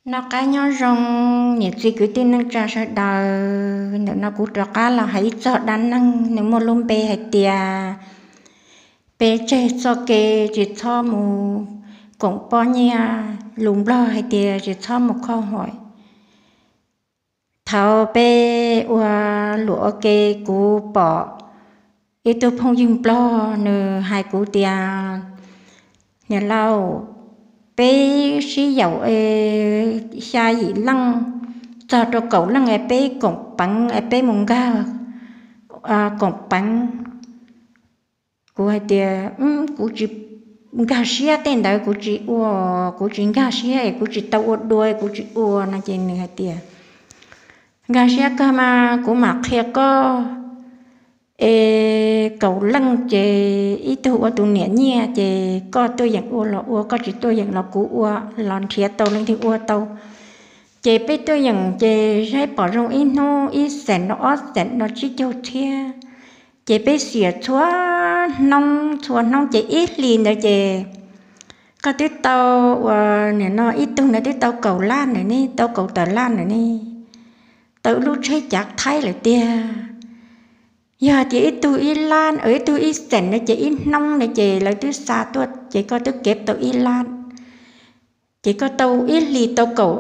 Noj qab nyob zoo, niam txiv kwv tij neej tsa sawv daws. Ntawm no kuv rov qab los hais ib txog dab neeg, nws muaj lub npe hais tias peb tseg txoj kev tsis txhob mus koom poj nyiaj, lus Nplog hais tias tsis txhob mus khoj huam. Thaum peb ua luam ua ke, kuv pom ib tug phooj ywg Nplog nws hais kuv tias, niam laus, peb sib yaum xya yim leej txog rau kaum leej es peb koom peev es peb mus nkag koom peev. Kuv hais tias kuv tsis nkag siab tej ntawd, kuv tsis ua, kuv tsis nkag siab es kuv tsis tau ua dua, kuv tsis ua no ces nws hais tias, nkag siab kawg mas kuv mam qhia koj. Es kaum leej ces ib tug ua tus niam nyiaj ces koj tuaj yeem ua los ua, koj tsis tuaj yeem los kuv ua, los nrhiav tau leej twg ua tau. Ces peb tuaj yeem ces saib pom zoo ib hnub ib xeem no, ob xeem no, tsib caug txhiab. Ces peb xiam txhua hnub txhua hnub ces ib hlis ntawd ces koj twb tau, ua, nim no ib tug ntawd twb tau kaum lab ntawm ne, tau kaum tawm lab ntawm ne, tau ib lub tsheb cav thaib lawm tiag. Yog tias ib tug ib lab, ib tug ib xeem na ces ib hnub na ces lawv twb xa tuaj ces koj twb kev tau ib lab, ces koj tau ib hlis tau kaum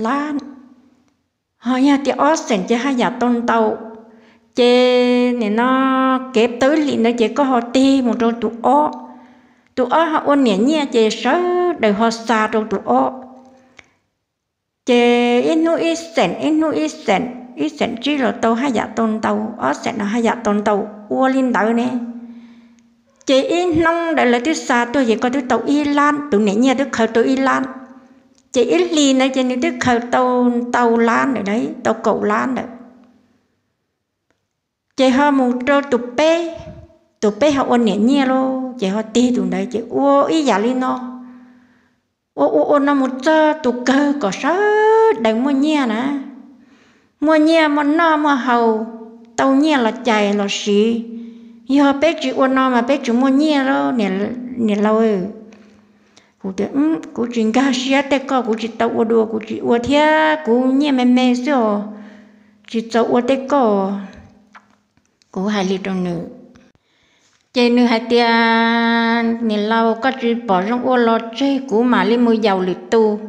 lab. Ho yog tias ob xeem ces haj yam tau ntau. Ces nim no kev tau ib hlis ntawd ces koj ho tig mus rau tus ob, tus ob ho ua niam nyiaj ces sawv daws ho xa rau tus ob. Ces ib hnub ib xeem, ib hnub ib xeem, ib xeem tsib los tau haj yam tau ntau, ob xeem no haj yam tau ntau, ua li ntawd ne. Ces ib hnub ntawd lawv twb xa tuaj ces koj twb tau ib lab, tus niam nyiaj twb khaws tau ib lab. Ces ib hlis ntawd ces nws twb khaws tau ntau lab ntawm, tau kaum lab ntawm. Ces ho mus rau tus peb, tus peb ho ua niam nyiaj lauj, ces ho tig tus ntawd ces ua ib yam li no. Ua ua ua no mus txog tus kawg kom sawv daws muaj nyiaj na, muaj nyiaj muaj noj muaj haus, tau nyiaj los cais los siv. Yog peb tsis ua no mas peb tsis muaj nyiaj lauj, niam laus. Kuv tias, kuv tsis nkag siab tej koj, kuv tsis tau ua dua, kuv tsis ua thiab, kuv nyiaj me me xwb os, tsis txaus ua tej koj. Kuv hais li rau nws. Ces nws hais tias, niam laus, koj tsis pom zoo ua los tseg, kuv mam li mus yaum lwm tus.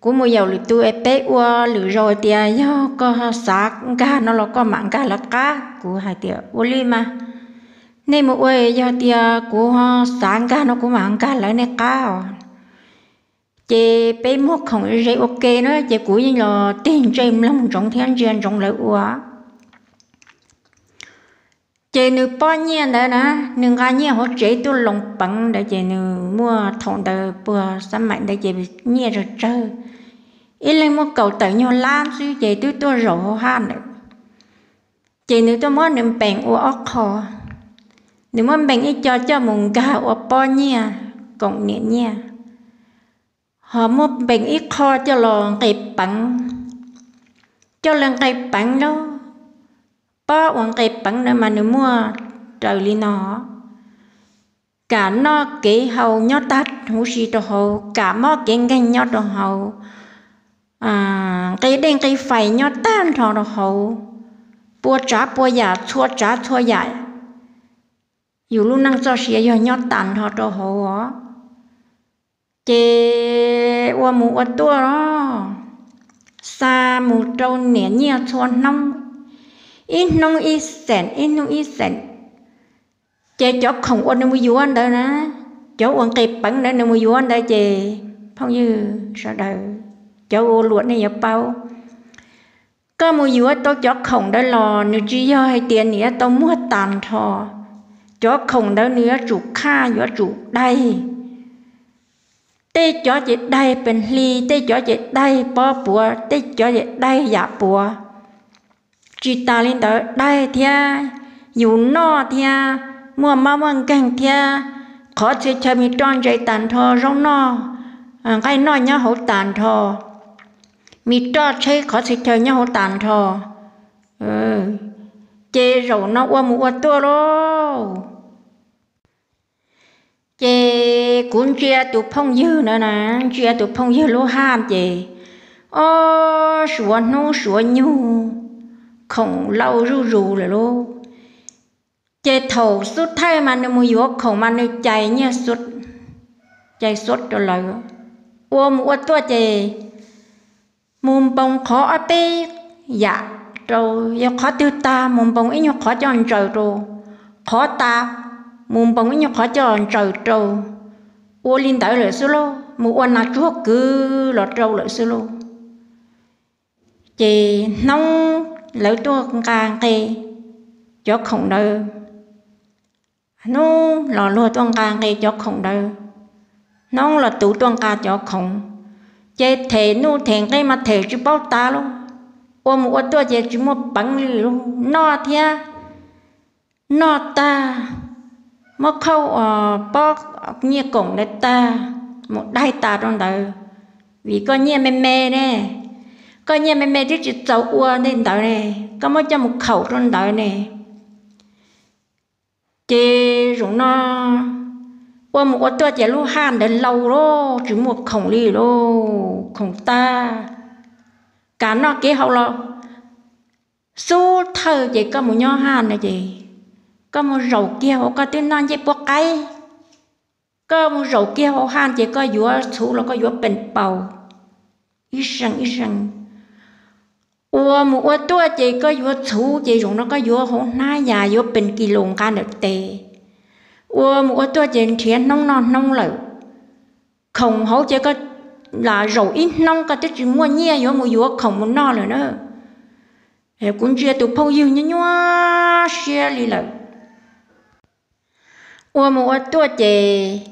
Kuv mus yaum lwm tus es peb ua lwm zaus, hais tias yog koj xav nkag no los koj mam nkag lawv qab. Kuv hais tias ua li mas, nej mus ua, yog tias kuv xav nkag no kuv mam nkag lawv nej qab os. Ces peb muag khoom ze ua ke na, ces kuv yeej los tig ntsej mloog ntsoov thiab ntsia ntsoov lawv ua. Ces nws pob nyiaj ntawd na, nws nqa nyiaj hauv tsev tuaj loo peev ntawd ces nws muaj thaum ntawd puag xab maim ntawd ces nyiaj tsawg tsawg, ib leeg muaj kaum tawm nyuag lab xwb ces twb tuaj zaum hauv haj ntawd. Ces nws tuaj muab nws npeem ua ob qho, nws muab npeem ib co coj mus nkag ua pob nyiaj koom niam nyiaj, ho muab npeem ib qho coj los nqe peev, coj los nqe peev lauj. Pob uas nqe peev ntawd mas nws muaj raws li no: kam noj kev haus nyob tag huv si rau hauv, kam mob kev nkeeg nyob rau hauv, nqe dej nqe fais nyob tag nrho rau hauv, pua tsav pua yam, txhua tsav txhua yam, yus lub neej txoj sia yog nyob tag nrho rau hauv os. Ces ua mus ua tuaj los xa mus rau niam nyiaj txhua hnub, ib hnub ib xeem, ib hnub ib xeem. Ces cov khoom uas nws mus yuav ntawd na, cov uas nqis peev ntawd nws mus yuav ntawd ces phooj ywg sawv daws, cov ua luam nej yuav paub. Koj mus yuav tau cov khoom ntawd los nws tsis yog hais tias nws yuav tau muag tag nrho. Cov khoom ntawd nws yuav tsum khaj, yuav tsum daig. Tej cov ces daig pes hli, tej cov ces daig pob puav, tej cov ces daig yam puav. Tsis tas li ntawd, daig thiab yus noj thiab, muaj mob muaj nkeeg thiab, qhov txhia chaw me roj ntse tag nrho, zaub noj, nqaij noj nyob hauv tag nrho, me roj tsheb qhov txhia chaw nyob hauv tag nrho. Ces zaum no ua mus ua tuaj lauj. Ces kuv ntsia tus phooj ywg na, ntsia tus phooj ywg lub haj ces Ob suav hnub suav nyoog, khoom lauj zuj zus lawm lauj. Ces thaum xub thawj mas nws mus yuav khoom mas nws cais nyiaj, cais xuab rau lawv. Ua mus ua tuaj ces mus npoos qhov ob peb yam rau, yog qhov twg tag mus npoos ib nyuag qhov coj ntsaws rau, qhov tas mus npoos ib nyuag qhov coj ntsaws rau. Ua li ntawd lawm xwb lauj, mus ua nas tsuag kwv los rau lawm xwb lauj. Ces hnub lawv tuaj nqa nqe cov khoom ntawd, hnub los luag tuaj nqa nqe cov khoom ntawd, hnub los tus tuaj nqa cov khoom, ces them nuj them nqe mas them tsis paub tas lauj. Ua mus ua tuaj ces tsis muaj peev li lauj, noj thiab noj tag, muab khauj pob nyiaj koom ntawd tag, mus daig tas rau ntawd. Vim koj nyiaj me me ne, koj nyiaj me me twb tsis txaus ua ntej ntawd ne, koj muab coj mus khaum rau ntawd ne. Ces zaum no ua mus ua tuaj ces lub haj ntawd lau lauj, tsis muaj khoom li lauj, khoom tag. Kam noj kev haus los xub thawj ces koj mus nyob haj no ces koj mus zaum kiag hauv, koj twb noj ncej puab qaib, koj mus zaum kiag hauv haj ces koj yuav txhuv los koj yuav pees paus ib seem ib seem. Ua mus ua tuaj ces koj yuav txhuv ces zaum no koj yuav hauv hnab yas yuav pees kis lus nqa ntawm tes. Ua mus ua tuaj ces nrhiav hnub noj hnub lawm. Khoom hauv ces koj lam zaum ib hnub koj twb tsis muaj nyiaj yuav mus yuav khoom mus noj lawm na. Kuv ntsia tus phooj ywg nyuaj nyuaj siab li lawm. Ua mus ua tuaj ces,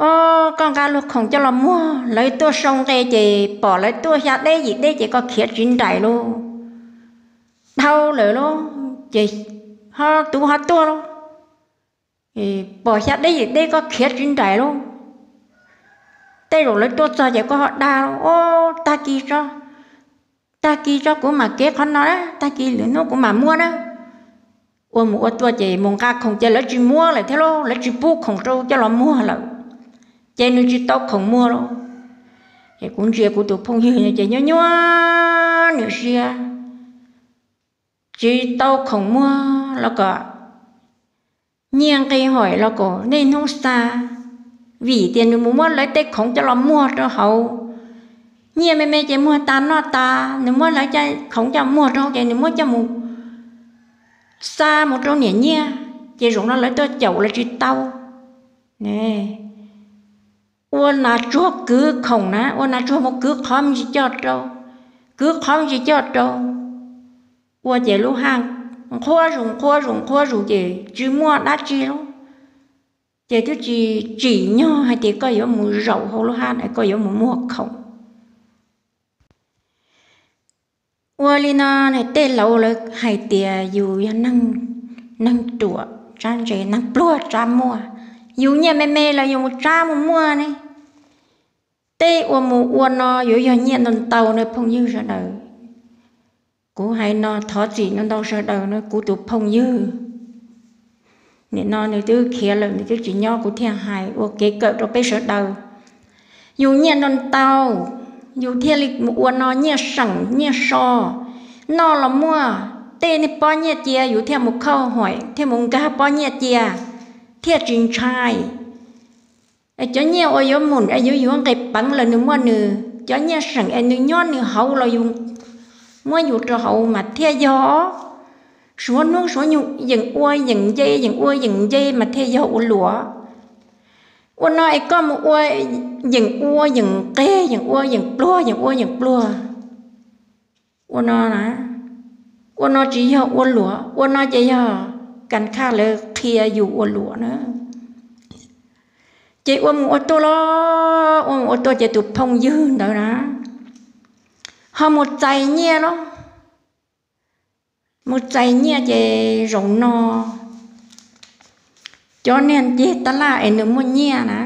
o, koj nqa luag khoom coj los muag, lawv tuaj sau nqe ces pom lawv tuaj xya deb yim deb ces koj khiav tsis nraim lauj. Dhau lawm lauj ces ho tus ho tuaj lauj, pom xya deb yim deb koj khiav tsis nraim lauj. Tej zaum lawv tuaj txog ces koj ho dag, o, tag kis tso, tag kis tso kuv mam kev qhov no na, tag kis lwm hnub kuv mam muab na. Ua mus ua tuaj ces mus nqa khoom ces lawv tsis muab lawm thiab lauj, lawv tsis pub khoom rau coj los muag lawm, ces nws tsis tau khoom muag lauj. Ces kuv ntsia kuv tus phooj ywg ces nyuaj nyuaj nws siab, tsis tau khoom muag los kom nyiaj nqi hom los kom niaj hnub xa, vim tias nws mus muab lawv tej khoom coj los muag rau hauv. Nyiaj me me ces muag tas noj tas, nws muab lawv khoom coj muag rau hauv ces nws muab coj mus xa mus rau niam nyiaj, ces zaum no lawv tuaj caum lawv tsis tau. Ua nas tsuag kwv khoom na, ua nas tsuag mus kwv qhov me ntsis coj rau, kwv qhov me ntsis coj rau. Ua ces lub haj nqhuab zus nqhuab zus nqhuab zus ces tsis muaj dab tsi lauj. Ces twb tsis tsim nyog hais tias koj yuav mus zaum hauv lub haj es koj yuav mus muag khoom. Ua li no, tej laus lawv hais tias yus yog neeg ruam tsab ntse, neeg pluag tsab muaj, yus nyiaj me me los yus mus tsab mus muaj ne. Tej ua mus ua no yuav yog nyiaj ntau ntau na phooj ywg sawv daws. Kuv hais no thov txim ntau ntau sawv daws na kuv tus phooj ywg. Nim no nws twb khiav lawm, nws twb tsis nyob, kuv thiaj hais ua kev kawm rau peb sawv daws. Yus nyiaj ntau ntau, yus thiaj li mus ua no nyiaj seem nyiaj so. Noj los muaj, tej niag pob nyiaj cia yus thiaj mus khauj hom thiaj mus nkag pob nyiaj cia, thiaj tsis ntshai. Cov nyiaj uas yuav mus es yuav yuav nqis peev lawm nws muaj nws, cov nyiaj seem es nws nyob nws hauv los yus muab yus rau hauv mas thiaj yog. Suav hnub suav nyoog yeem ua yeem nce yeem ua yeem nce mas thiaj yog ua luam. Ua no es koj mus ua yeem ua yeem nqeg yeem ua yeem pluag yeem ua yeem pluag. Ua no na, ua no tsis yog ua luam, ua no ces yog kas khaj lawv qhia yus ua luam na. Ces ua mus ua tuaj los ua mus ua tuaj ces tus phooj ywg ntawd na ho mus txais nyiaj los, mus txais nyiaj ces zaum no cov niag ceg tab laj es nws muaj nyiaj na,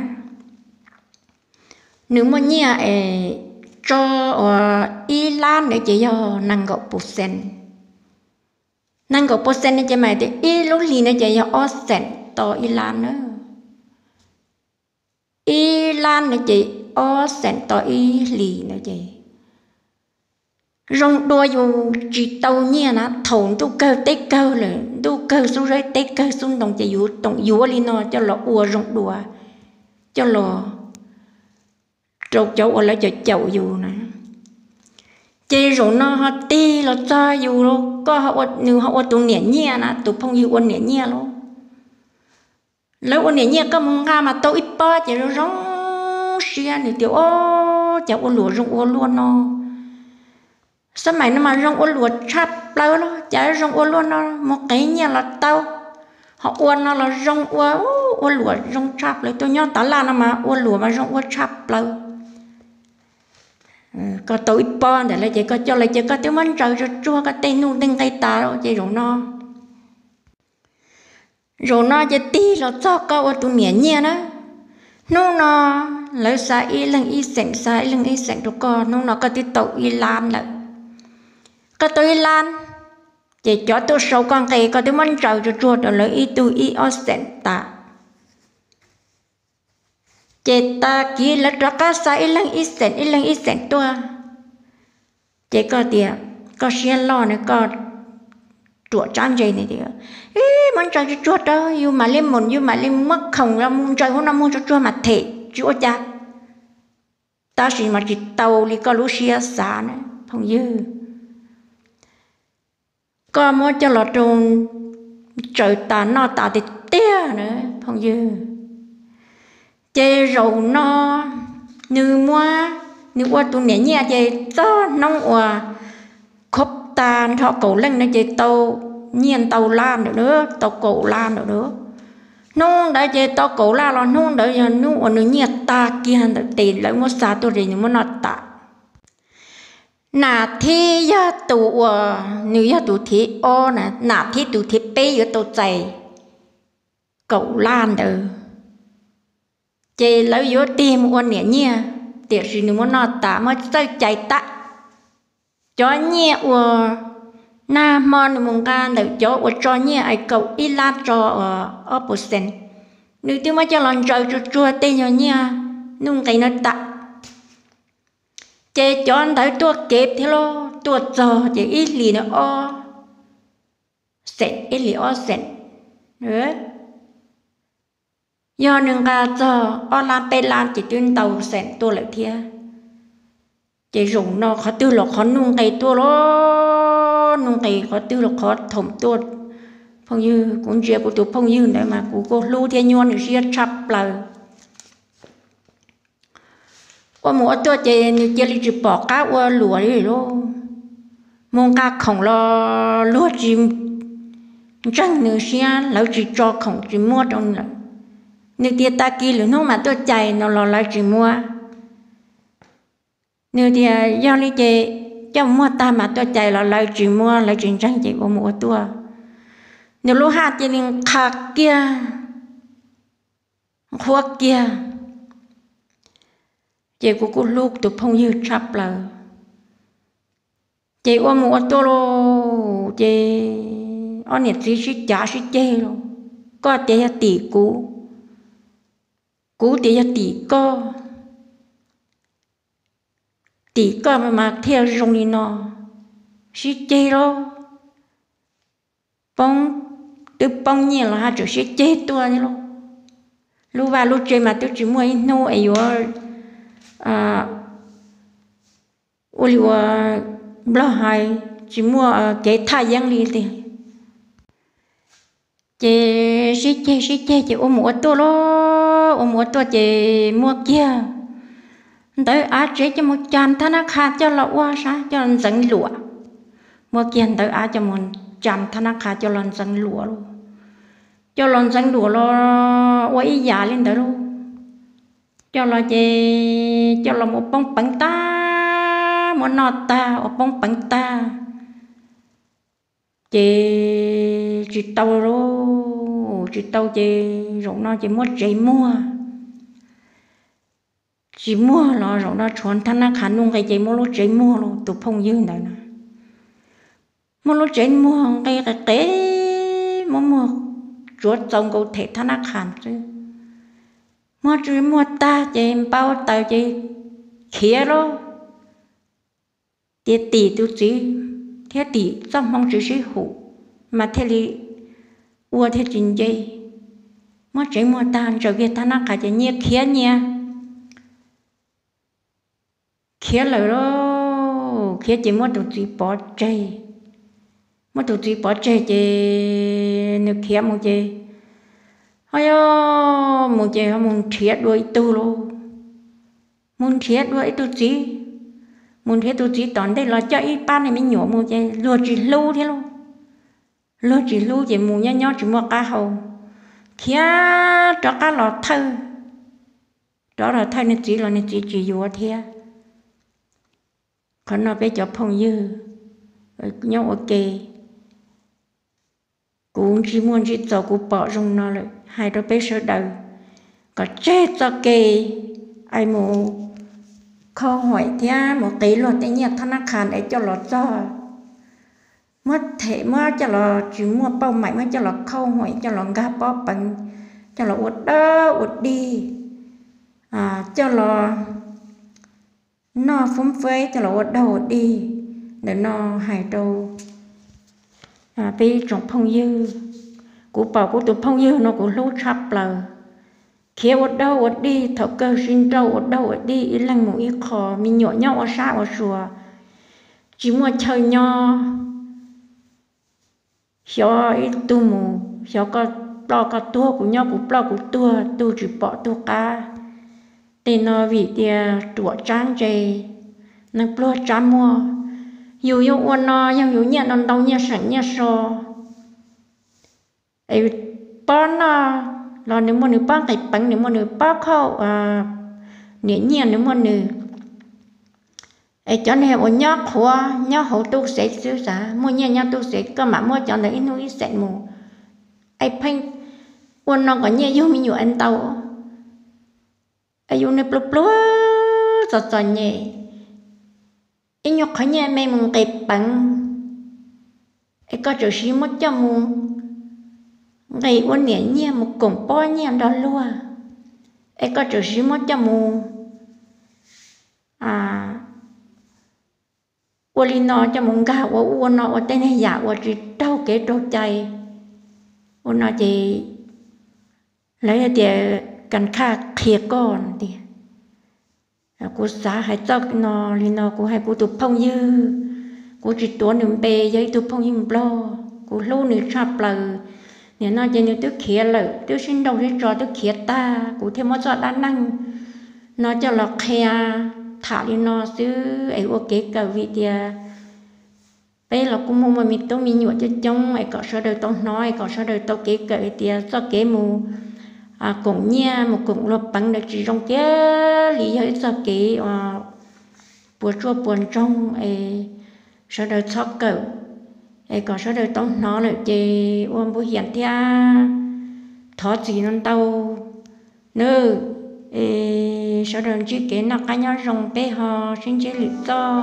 nws muaj nyiaj es tso ua ib lab ntawd ces yog nees nkaum pus xees. Nees nkaum pus xees no ces mas tias ib lub hlis no ces yog ob xees to ib lab na. Ib lab no ces ob xees to ib hlis no ces Zoo dua yus tsis tau nyiaj na, thaum ntuj kawg teb kawg lawm, ntuj kawg xub zeb teb kawg xub ntoo ces yus toom yuav li no coj los ua zoo dua, coj los rau cov uas lawv caum caum yus na. Ces zaum no ho tig los txog yus, koj, nws ho ua tus niam nyiaj na, tus phooj ywg ua niam nyiaj lauj. Lawv ua niam nyiaj koj mus nqa mas tau ib pob ces zoo zoo siab, nws tias, Ob, cas ua luam zoo ua luaj no. Xab maim no mas zoo ua luam tshaj plaws los cas zoo ua luaj no, mus qev nyiaj los tau, ho ua no los zoo ua, ua luam zoo tshaj plaws, tuaj nyob tav laj no mas ua luam mas zoo ua tshaj plaws. Koj tau ib pob ntawm lawv ces koj coj lawv ces koj twb muab ntsaws tsuag tsuag koj tej nuj tej nqe tas ces zaum no zaum no ces tig los txog koj ua tus niam nyiaj na. Hnub no lawv xa ib leeg ib xeem, xa ib leeg ib xeem rau koj, hnub no koj twb tau ib lab lawm. Koj tau ib lab, ces cov tuaj sau koj nqe koj twb muab ntsaws tsuag tsuag rau lawv ib tug ib ob xeem tas. Ces tag kis lawv rov qab xa ib leeg ib xeem ib leeg ib xeem tuaj. Ces koj tias koj siab loj na, koj ruam tsab ntse na, muab ntsaws tsuag tsuag rau yus mam li mus, yus mam li muab khoom los mus ntsaws hauv no muag tsuag tsuag mas them tsis ua cas. Tab sis mas tsis tau li koj lub siab xav na phooj ywg. Koj muab coj los rau tsaws tas noj tas tiag tiag na phooj ywg. Ces zaum no nws muab, nws ua tus niam nyiaj ces txog hnub uas khob tas nrho kaum leej no ces tau nyiaj ntau lab ntawm, tau kaum lab ntawm. Hnub ntawd ces tau kaum lab los hnub ntawd yog hnub uas nws nyiaj tag kiag ntawm tes lawv muab xa tuaj ces nws muab noj tas. Nam thib yog tus uas nws yog tus thib ob na, nam thib tus thib peb yuav tau txais kaum lab ntawd. Ces lawv yuav tig mus ua niam nyiaj, tiam sis nws muab noj tas muab txawj cais tag. Cov nyiaj uas nag hmo nws mus nqa ntawm cov uas tso nyiaj es kaum ib lab tso ob percent, nws twb muab coj los ntsaws tsuag tsuag tej nyuag nyiaj nuj nqis no tas. Ces cov ntawd tuaj kev thiab lauj, tuaj txog ces ib hlis no ob xeem, ib hlis ob xeem. Yog nws nqa txog ob lab peb lab ces twb ntau xeem tuaj lawm thiab. Ces zaum no qhov twg los qhov nuj nqis tuaj lauj, nuj nqis qhov twg los qhov thoom tuaj. Phooj ywg, kuv ntsia kuv tus phooj ywg ntawd mas kuv kuj hlub thiab nyuaj nws siab tshaj plaws. Ua mus ua tuaj ces nws cia li tsis pom qab ua luam li lauj. Mus nqa khoom los luag tsis ntseeg nws siab, lawv tsis tso khoom tsis muab rau nws lawm. Nws tias tag kis lwm hnub mam tuaj cais no los lawv tsis muab. Nws tias yog li ces coj muag tag mas tuaj cais los lawv tsis muab, lawv tsis ntseeg ces ua mus ua tuaj. Nws lub haj cia li nqha kiag, nqhuab kiag. Ces kuv kuj hlub tus phooj ywg tshaj plaws. Ces ua mus ua tuaj lauj, ces ob niam txiv sib cav sib ceg lauj. Koj tias yog tim kuv, kuv tias yog tim koj. Tim koj mas thiaj zoo li no, sib ceg lauj. Poob, twb poob nyiaj los haj tseem sib ceg tuaj lauj. Lub vaj lub tsev mas twb tsis muaj ib hnub es yuav ua li uas Nplog hais tsis muaj kev thaj yeeb li tiag. Ces sib ceg sib ceg ces ua mus ua tuaj lauj, ua mus ua tuaj ces muab kiag ntawv av tsev coj mus cas thab nab qha coj los ua sab coj los ntxeev luam. Muab kiag ntawv av coj mus cas thab nab qha coj los ntxeev luam lauj. Coj los ntxeev luam los ua ib yam li ntawd lauj. Coj los ces coj los mus poob peev tag, muab noj tag ua poob peev tag. Ces tsis tau lauj, tsis tau ces zaum no ces muab tsev muag. Tsis muag los zaum no tshuav thab nab qha nuj nqi ces muab lub tsev muag lauj tus phooj ywg ntawd na. Muab lub tsev muag nqi qis qis, muab muag tsuav txaus nkaus them thab nab qha xwb. Muab tsev muag tag ces npau taws ces khiav lauj. tias tim tus txiv thiab tim txoj hmoo tsis sib hum, mas thiaj li ua thiaj tsis nce. Muab tsev muag tag, ntsaws kiag thab nab qha ces nyias khiav nyias khiav lawm lauj. Khiav ces muab tus txiv pov tseg. Muab tus txiv pov tseg ces nws khiav mus ces, ho yog mus ces ho mus nrhiav dua ib tug lauj. Mus nrhiav dua ib tug txiv, mus nrhiav tus txiv tom ntej los coj ib pab niag me nyuam mus ces luag tsis hlub thiab lauj. Luag tsis hlub ces mus nyob nyob tsis muaj qab hau, khiav rov qab los thawj, rov los thawj nws txiv los nws txiv tsis yuav thiab. Qhov no peb cov phooj ywg nyob ua ke, kuv ntsij muaj ntsij txaus kuv pom zoo no lawm hais rau peb sawv daws kom tseg txoj kev es mus khauj huam thiab mus qiv luag tej nyiaj thab nab qha ntawd coj los txog, muab them muab coj los tsis muaj pauj maim muab coj los khauj huam coj los nkag pob peev, coj los ua dawb ua dig, coj los noj foob fab coj los ua dawb ua dig. Ntawm no hais rau peb tsoom phooj ywg, kuv pom kuv tus phooj ywg no kuv hlub tshaj plaws. Khiav ua dawb ua dig thaum kawg sib nrauj ua dawb ua dig ib leeg mus ib qho, me nyuam nyob ua sab ua sua, tsis muaj chaw nyob. Xyov ib tug mus xyov koj ploj koj tuag, kuv nyob kuv ploj kuv tuag, tug tsis pom tug qab. Tej no vim tias ruam tsab ntse, neeg pluag tsab muaj. Yus yuav ua no yog yus nyiaj no ntau nyiaj seem nyiaj so, es pob noj los nws muaj nws pob nqis peev, nws muaj nws pob khauj, niam nyiaj nws muaj nws. Es cov neeg uas nyob qhuav nyob hauv tub xev xwb xav muaj nyiaj nyob tub xev, koj mam muab cov ntawd ib hnub ib xeem mus, es pheej ua no kom nyiaj yug me nyuam es ntau. Es yus nws pluag pluag txom txom nyem, ib nyuag qhov nyiaj me mus nqis peev, es koj txawm siv muab coj mus nqis ua niam nyiaj mus koom pob nyiaj nrog luag, es koj txawm siv muab coj mus ua li no coj mus nkag ua ub ua no ua tej niag yam uas tsis raug kev raug cai. Ua no ces lawv tias kas khaj qhia koj no tias, kuv xav hais txoj no li no, kuv hais kuv tus phooj ywg, kuv tsis tuav nws npe, yog ib tug phooj ywg nplog, kuv hlub nws tshaj plaws. Nim no ces nws twb khiav lawm, twb sib nrauj sib tso twb khiav tag, kuv thiaj muab txoj dab neeg no coj los qhia tham li no xwb es ua kev kawm vim tias peb los kuj muaj muaj me tub me nyuam coob coob es kom sawv daws tau hnov es kom sawv daws tau kev kawm hais tias txoj kev mus koom nyiaj mus koom luag peev ntawd tsis zoo kiag li, yog ib txoj kev uas puas tsuaj puas ntsoog es sawv daws txhob kawm. Es kom sawv daws tau hnov lawm ces ua npuv hiam thiab thov txim no ntau nawb. Es sawv daws ntsib kev noj qab nyob zoo, peb ho sib ntsib lwm txoj